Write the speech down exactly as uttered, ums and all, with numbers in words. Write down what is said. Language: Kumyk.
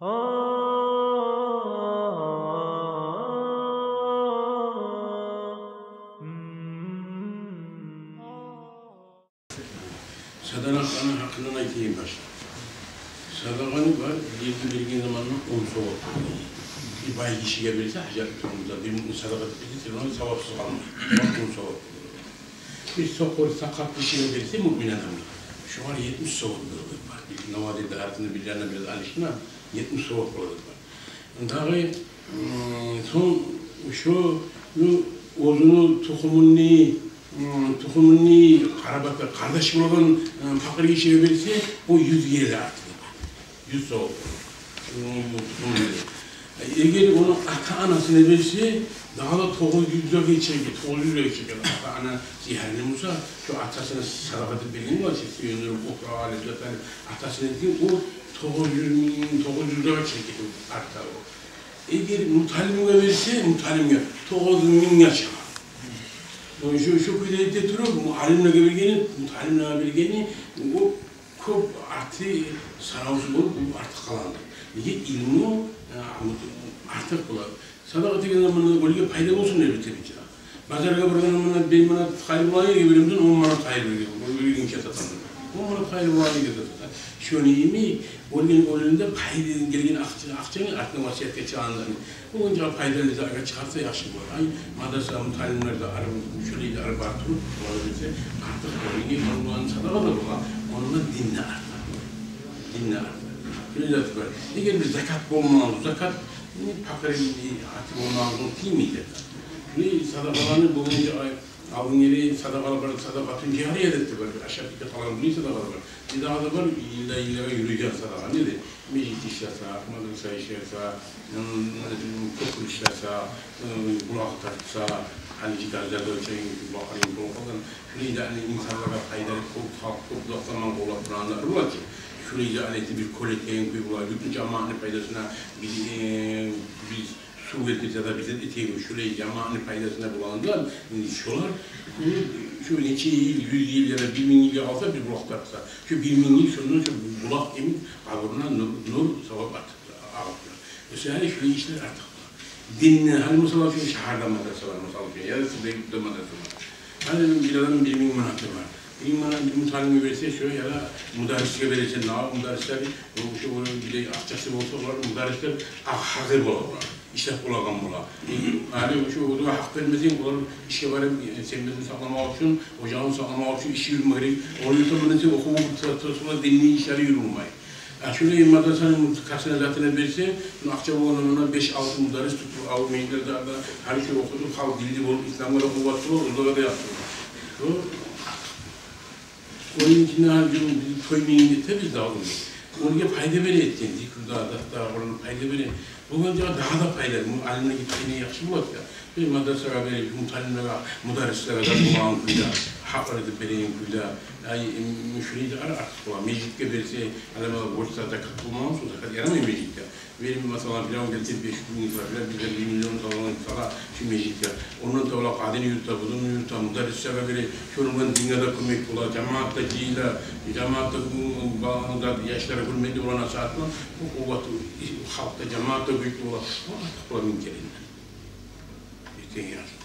Садагъаны гьакъындан айтайым башлап. Садагъаны бар, бирин берген заманда он савап бола. Бир бай гишиге берсе, гьажатлы адамгъа, бир садагъа этип берсе, сен ондан савапсыз къалмай. Он савап бола. Бир сокъур, сакъат гишиге берсе, муъмин адамгъа, шогъар етмиш савап бола. Бар, бир навадирде, артында бир янына бираз алышына, етмиш савап бола. Дагъы, м, сонг шо, ну, оьзюню тухумуну, м, тухумуну къарабаты, къардаш болгъан, м, пакъыр гишиге берсе, о юз геле артына. Юз савап. М, м. Эгер ону ата-анасына берсе, дагъы да тогъуз юз де гече, тогъуз юз де гече. Ата-ана зигьарли буса, шо атасына садагъа этип берген бола, сююндюрюп, охура алып, зат алып, атасына берген, о тогъуз юз минг, тогъуз юз де гече арта о. Эгер муталимге берсе, муталимге тогъуз мингге чыгъа. Шо, шо кюйде эте туруп, алимлеге бергени, муталимлеге бергени, о кёп арты санавсуз болуп, о артыкъ къалады. Неге? Илму, э, артыкъ бола. Садагъа этеген заманда оьлюге пайда болсун деп эте бир чакъы. Базаргъа баргъан заманда беш манат хайыр болагъан ерге беремисен, он манат хайыр берген, оьлюге сатаман. Он манат хайыр болагъан ерге сатаман. Шону йимик, оьлген оьлюнде пайда гелген акъча, акъчаны артына васиятгъа чыгъаргъан. О онча пайдалы затгъа чыгъарса, яхшы болар. Ай, мадраса, муталимлер де арив, шолай да арив бар туруп, олар берсе, артыкъ болар. Неге? Ондан садагъа да бола, ондан дин де арта. Дин де арта. Шолай зат бар. Эгер бир закат болмаса, закат, не, пакъыр, не, аты болмаса, тимей закат. Шолай садагъаланы болгъанча, ай, алдын геле садагъалар бар, садагъатун жария деп де бар. Ашап битип къалгъан, булай садагъалар бар. Бир дагъы да бар, йылдан йылгъа юрюйген садагъа. Неде? Межит ишлесе, мадраса ишлесе, м, кёпюр ишлесе, м, булакъ тартса, гьали жигьазлар да чейин булакълар болуп къалгъан. Шолай да, гьали, инсанлагъа пайдалы, кёп халкъ, кёп узакъ заман къоллап турагъанлар бар чы. Шолай да, гьали, бир кёл этеген кюй бола, бютюн жамаатны пайдасына бир, э, бир сув гелтирсе де, бир зат этеген, шолай жамаатны пайдасына болагъанда, шолар, шу нече йыл, юз йыл яда бир минг йылгъа къалса, бир булакъ тартса, шу бир минг йыл шондан шу булакъ йимик къабуруна нур, нур, савап атып, агъып тура. Шолай, гьали шолай ишлер артыкъ бола. Динни, гьали, мисал учун, шагьарда мадраса бар, мисал учун, яда сизде юртда мадраса бар. Гьали бир адамны бир минг манаты бар. Бир минг манат бир муталимге берсе, шо, яда мударрисге берсе, нав мударрислер, о, шо, бир де акъчасы болса, олар, мударрислер, а, гьазир бола олар. Ишлеп болагъан бола. Гьали шо оьзюне гьакъ бермесенг, олар ишге барып, э, сен безин сакъламакъ учун, ожагъын сакъламакъ учун иш юрюме герек. Ону юрютемен десе, охув, ту-, ту-, ту-, динни ишлери юрюлмей. А шолай мадрасаны касына, затына берсе, муна, акъча болгъанда, муна, беш-алты мударрис тутуп, авур межитлерде, гьали шо охутуп, халкъ билди болуп, исламгъа да къувват болур, оьзлеге де яхшы болур. Ону ичинде гьали бир той мени гетебиз де алдын. Ону пайда бере этген, зикру да, адат да, ону пайда бере. Болгъан чакъы дагъы да пайда, бу алимлеге гетгени яхшы бола чы. Бир мадрасагъа берип, муталимлеге, мударрислеге де болагъан кюйде, гьакъ этип береген кюйде. Ай, м, шолай да ар-, артыкъ бола. Межитге берсе, адамлар борчса, закат болмагъан сонг, закат ярамай межитге. Бир, масала, бирев гелтирип беш минг сала, бирев бир миллион сала, сала шу межитге. Ондан тавла къадини юрюте, бузун юрюте, мударрисчагъа бере, шону булан динге де кёмек бола, жамаат да жыйыла, жамаат да, м, баланы да, яшлар гьюрметли бола насигьат булан, бу къувват, халкъда, жамаатда гючлю бола, бу артыкъ бола минг керен. Этеген яхшы.